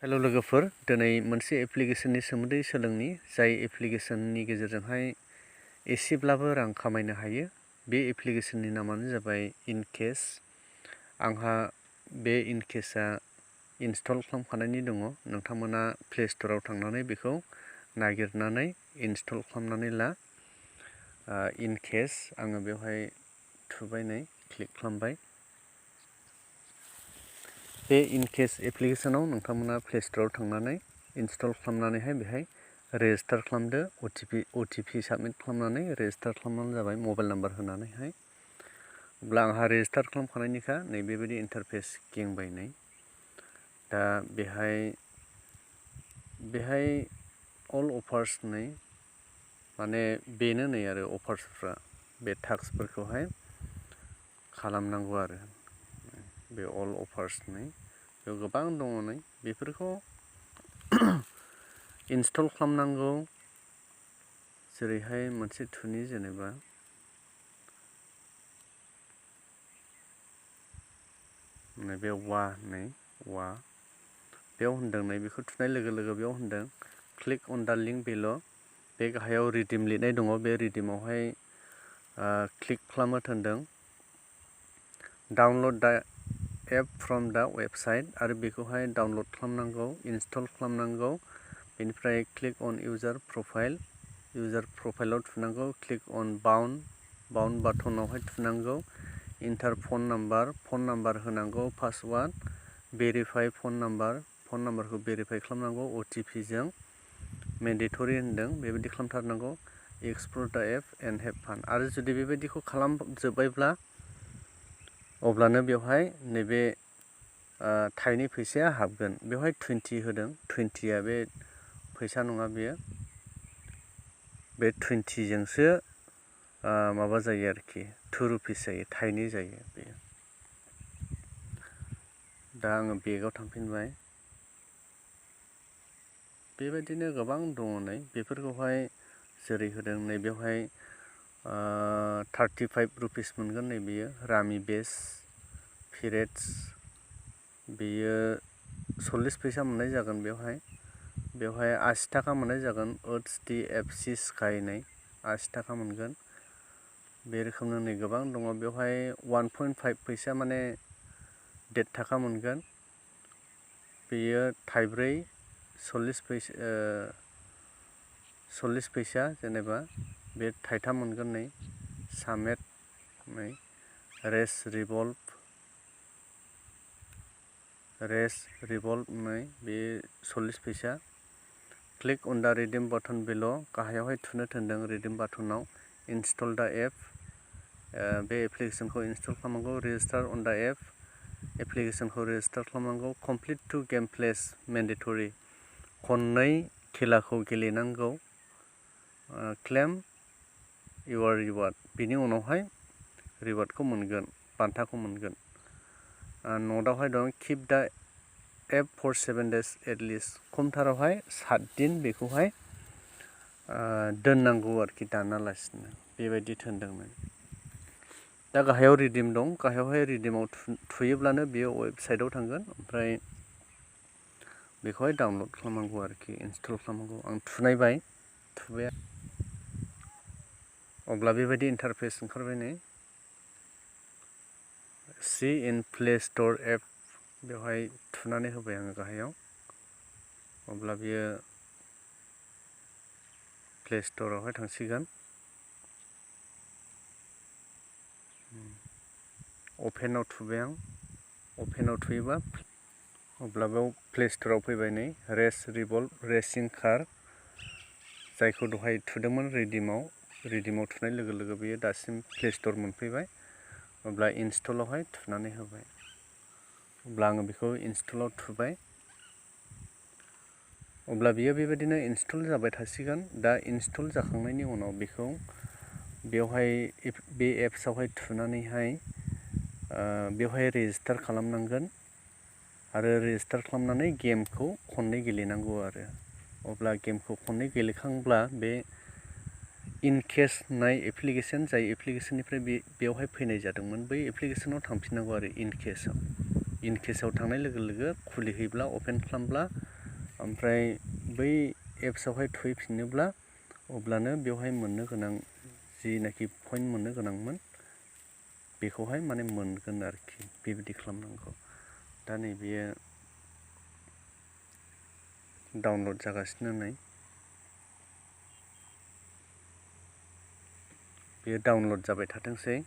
Hello लोगोफोर, दिनै मोनसे एप्लिकेशननि सोमोन्दै सोलोंनि जाय एप्लिकेशननि गेजेरजोंहाय एसेब्लाबो रां खामायनो हायो। बे एप्लिकेशननि नामानो जाबाय इनकेस। आंहा बे इनकेसआ इनस्टल खालामखानायनि दङ। नोंथांमोना प्ले स्ट'राव थांनानै बेखौ नागिरनानै इनस्टल खालामनानै ला। इनकेस आङो बेवहाय थुबाय, नै क्लिक खालामबाय। बे इनकेस एप्लिकेशनाव नोंथांमोना प्ले स्ट'राव थांनानै इनस्टल खालामनानैहाय बेहाय रेजिस्टार खालामदो। अटिपि साबमिट खालामनानै रेजिस्टार खालामनानै जाबाय मबाइल नाम्बार होनानैहाय। अब्ला आंहा रेजिस्टार खालामखानायनिखा नै बेबायदि इन्टारफेस गिंबाय नै। दा बेहाय अल अफार्स नै, माने बेनो नै आरो अफार्सफ्रा, बे टास्कफोरखौहाय खालामनांगौ आरो बे अल अफार्स नै बेयाव गोबां दङ नै बेफोरखौ इनस्टल खालामनांगौ। जेरैहाय मोनसे थुनि, जेनेबा बे वा बेयाव होनदों नै बेखौ थुनाय लोगो लोगो बेयाव होनदों क्लिक अन दा लिंक बिल'। बे गाहायाव रिडिम लिरनाय दङ, बे रिडिमावहाय क्लिक खालामनो थिनदों। डाउनलड दा एप फ्रम दा वेबसाइट, आरो बेखौहाय डाउनलड खालामनांगौ, इनस्टल खालामनांगौ। बेनिफ्राय क्लिक अन इउजार प्रफाइलाव थुनांगौ, क्लिक अन बाउन्ड बाटनावहाय थुनांगौ, इन्टार फन नाम्बार होनांगौ, पासवार्ड, भेरिफाइ फन नाम्बारखौ भेरिफाइ खालामनांगौ अटिपिजों, मेन्डेटरि होनदों बेबायदि खालामथारनांगौ। एक्सप्लर दा एप एन्ड हेभ फान। आरो जुदि बेबायदिखौ खालामजोब्बायब्ला अब्लानो बेवहाय नैबे थाइनै फैसाया हाबगोन। बेवहाय 20 होदों, 20आ बे फैसा नङा, बेयो बे 20जोंसो माबा जायो आरोखि, 2 रुपिस जायो, थाइनै जायो बेयो। दा आङो बेगाव थांफिनबाय। बेबायदिनो गोबां दङ नै बेफोरखौहाय जेरै होदों नै बेवहाय 35 रुपिस मोनगोन नै बेयो रामि बेस पिरेट्स, बेयो 40 फैसा मोननाय जागोन। बेवहाय 80 थाखा मोननाय जागोन। HDFC स्काइ नै 80 थाखा मोनगोन। बे रोखोमनो नै गोबां दङ। बेवहाय 1.5 फैसा माने 1.5 थाखा मोनगोन। बेयो थाइब्रै 40 फैसा, जेनेबा बे थाइथाम मोनगोन नै। सामेट नै, रेस रिभल्भ नै, बे 40 फैसा। क्लिक अन दा रिडिम बाटन बिल', गाहायावहाय थुनो थिनदों रिडिम बाटनाव। इनस्टल दा एप, बे एप्लिकेशनखौ इनस्टल खालामनांगौ। रेजिस्टार अन दा एप, एप्लिकेशनखौ रेजिस्टार खालामनांगौ। कमप्लिट 2 गेम प्लेस मेन्डेटरि, खननै खेलाखौ गेलेनांगौ। क्लेम इउर रिवार्ड, बिनि उनावहाय रिवार्डखौ मोनगोन, बान्थाखौ मोनगोन। नटआवहाय दं किप दा एप फर 7 days एटलिस्ट, खमथारावहाय 7 दिन बेखौहाय दोननांगौ आरोखि, दानालासिनो बेबायदि थिनदोंमोन। दा गाहायाव रिडिम दं, गाहायावहाय रिडिमाव थुयोब्लानो बेयो वेबसाइटआव थांगोन। ओमफ्राय बेखौहाय डाउनलड खालामनांगौ आरोखि, इनस्टल खालामनांगौ। आं थुबाय। अब्ला बेबायदि इन्टारफेस ओंखारबाय नै। See in play store app, बेवहाय थुनानै होबाय आङो गाहायाव। अब्ला बियो प्ले स्ट'रावहाय थांसिगोन। अपेनाव थुबाय आं। अपेनाव थुयोबा अब्ला बेयाव प्ले स्ट'राव फैबाय नै, रेस रिभल्भ रेसिं कार, जायखौ दहाय थुदोंमोन रिडिमाव थुनाय लोगो लोगो बेयो दासिम प्ले स्ट'र मोनफैबाय। अब्ला इनस्टलावहाय थुनानै होबाय। अब्ला आङो बेखौ इनस्टलाव थुबाय। अब्ला बियो बेबायदिनो इनस्टल जाबाय थासिगोन। दा इनस्टल जाखांनायनि उनाव बेखौ बेवहाय बे एप्सआवहाय थुनानैहाय बेवहाय रेजिस्टार खालामनांगोन, आरो रेजिस्टार खालामनानै गेमखौ खननै गेलेनांगौ आरो। अब्ला गेमखौ खननै गेलेखांब्ला बे इनकेस होननाय एप्लिकेशन, जाय एप्लिकेशननिफ्राय बेवहाय फैनाय जादोंमोन, बै एप्लिकेशनाव थांफिननांगौ आरो इनकेसआव थांनाय लोगो लोगो खुलिहैब्ला, अपेन खालामब्ला ओमफ्राय बै एप्सआवहाय थुहैफिनोब्ला अब्लानो बेवहाय मोननो गोनां जिनाखि पइन्ट मोननो गोनांमोन बेखौहाय माने मोनगोन आरोखि बेबायदि खालामनांगौ। दा नैबेयो डाउनलड जागासिनो नै बेयो डाउनलड जाबाय थाथोंसै।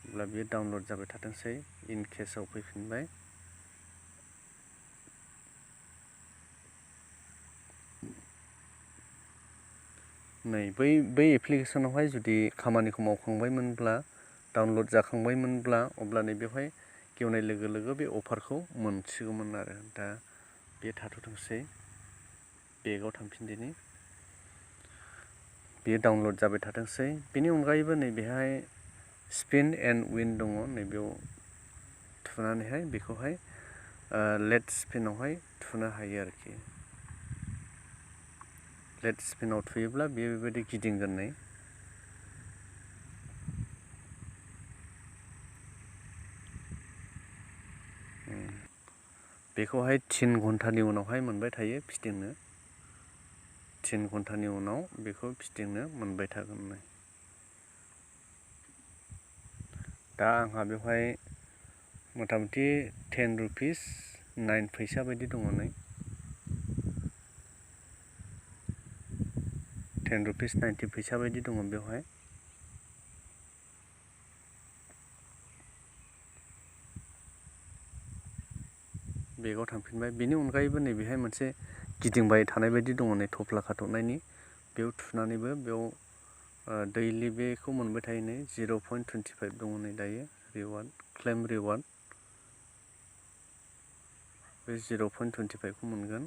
अब्ला बेयो डाउनलड जाबाय थाथोंसै। इन केसआव फैफिनबाय। नै बै एप्लिकेसनावहाय जुदि खामानिखौ मावखांबायमोनब्ला डाउनलड जाखांबायमोनब्ला अब्ला नै बेवहाय गेवनाय लोगो लोगो बे अफारखौ मोनसिगौमोन आरो। दा बे थाथ'थोंसै। बेगाव थांफिनदिनि बेयो डाउनलड जाबाय थाथोंसै। बेनि अनगायैबो नैबेहाय स्पिन एन्ड विन दङ। नैबेयाव थुनानैहाय बेखौहाय लेट स्पिनावहाय थुनो हायो आरोखि। लेट स्पिनाव थुयोब्ला बेयो बेबायदि गिदिंगोन नै। बेखौहाय 3 घन्टानि उनावहाय मोनबाय थायो फिदिंनो। 3 घन्टानि उनाव बेखौ फिदिंनो मोनबाय थागोन नै। दा आंहा बेवहाय मथा मथि 10 रुपिस 9 फैसा बायदि दङ नै। 10 रुपिस 90 फैसा बायदि दङ बेवहाय। बेगाव थांफिनबाय। बेनि अनगायैबो नैबेहाय मोनसे गिदिंबाय थानाय बायदि दङ नै थफ्ला खाथबनायनि। बेयाव थुनानैबो बेयाव दैलि बेखौ मोनबाय थायो नै 0.25 दङ नै दायो रिवार्ड क्लेम रिवार्ड। बे 0.25 खौ मोनगोन।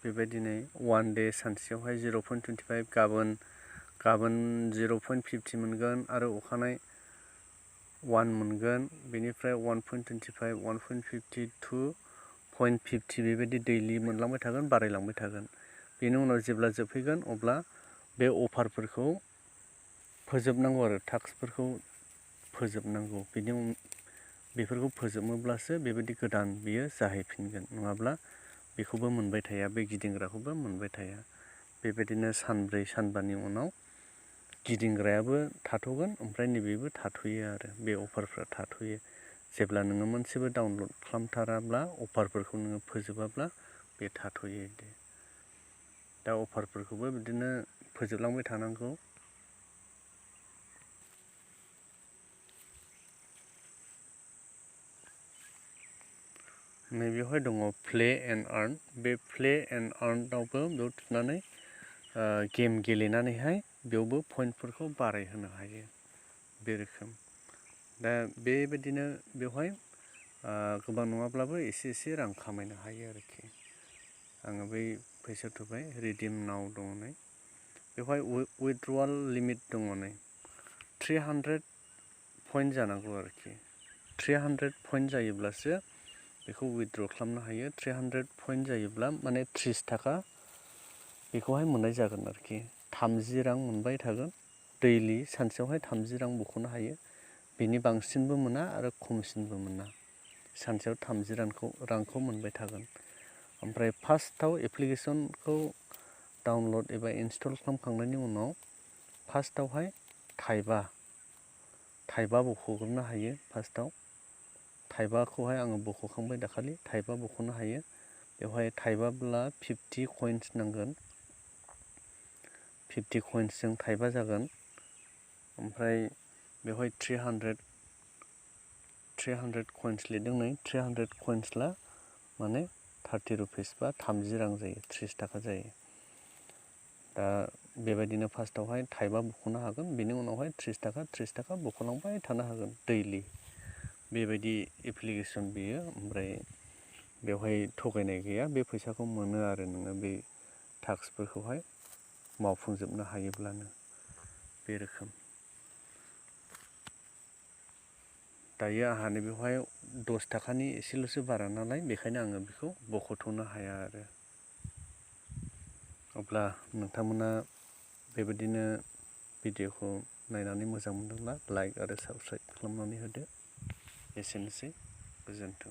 बेबायदिनो 1 डे सानसेयावहाय 0.25 गाबोन 0.50 मोनगोन आरो अखानायै 1 मोनगोन। बेनिफ्राय 1.25 1.50 2.50 बेबायदि दैलि मोनलांबाय थागोन, बारायलांबाय थागोन। बेनि उनाव जेब्ला जोबहैगोन अब्ला बे अफारफोरखौ फोजोबनांगौ आरो टास्कफोरखौ फोजोबनांगौ। बेफोरखौ फोजोबोब्लासो बेबायदि गोदान बियो जाहैफिनगोन। नङाब्ला बेखौबो मोनबाय थाया, बे गिदिंग्राखौबो मोनबाय थाया। बेबायदिनो सानब्रै सानबानि उनाव गिदिंग्रायाबो थाथ'गोन, ओमफ्राय नैबेबो थाथ'यो आरो बे अफारफ्रा थाथ'यो। जेब्ला नोङो मोनसेबो डाउनलड खालामथाराब्ला, अफारफोरखौ नोङो फोजोबाब्ला बे थाथ'यो दे। दा अफारफोरखौबो बिदिनो फोजोबलांबाय थानांगौ। नैबेवहाय दङ प्ले एन्ड आर्न। बे प्ले एन्ड आर्नआवबो बेयाव थुनानै गेम गेलेनानैहाय बेयावबो पइन्टफोरखौ बारायहोनो हायो। बे रोखोम। दा बेबायदिनो बेवहाय गोबां नङाब्लाबो एसे एसे रां खामायनो हायो आरोखि। आङो बै फैसा थुबाय रिडिम नाउ दङ नै। बेवहाय उइथड्रवाल लिमिट दङ नै 300 पइन्ट जानांगौ आरोखि। 300 पइन्ट जायोब्लासो बेखौ उइथड्र खालामनो हायो। 300 पइन्ट जायोब्ला माने 30 थाखा बेखौहाय मोननाय जागोन आरोखि। 30 रां मोनबाय थागोन। दैलि सानसेयावहाय 30 रां बख'नो हायो। बेनि बांसिनबो मोना आरो खमसिनबो मोना। सानसेयाव 30 रांखौ मोनबाय थागोन। ओमफ्राय फार्स्टआव एप्लिकेसनखौ डाउनलड एबा इनस्टल खालामखांनायनि उनाव फार्स्टआवहाय थाइबा बख'ग्रोनो हायो। फार्स्टआव थाइबाखौहाय आङो बख'खांबाय दाखालि। थाइबा बख'नो हायो। बेवहाय थाइबाब्ला 50 कइन्स नांगोन। 50 कइन्सजों थाइबा जागोन। ओमफ्राय बेवहाय 300 कइन्स लिरदों नै 300 कइन्सला माने 30 रुपिस बा 30 रां जायो, 30 थाखा जायो। दा बेबायदिनो फार्स्टआवहाय थाइबा बख'नो हागोन। बेनि उनावहाय 30 थाखा बख'लांबाय थानो हागोन दैलि। बेबायदि एप्लिकेसन बेयो। ओमफ्राय बेवहाय थगायनाय गैया। बे फैसाखौ मोनो आरो नोङो बे टास्कफोरखौहाय मावफुंजोबनो हायोब्लानो। बे रोखोम। दायो आंहा बेवहाय 10 थाखानि एसेल'सो बारा नालाय, बेखायनो आङो बेखौ बख'थ'नो हाया आरो। अब्ला नोंथांमोना बेबायदिनो भिडिअ'खौ नायनानै मोजां मोनदोंब्ला लाइक आरो साबस्क्राइब खालामनानै होदो। एसेनोसै, गोजोन्थों।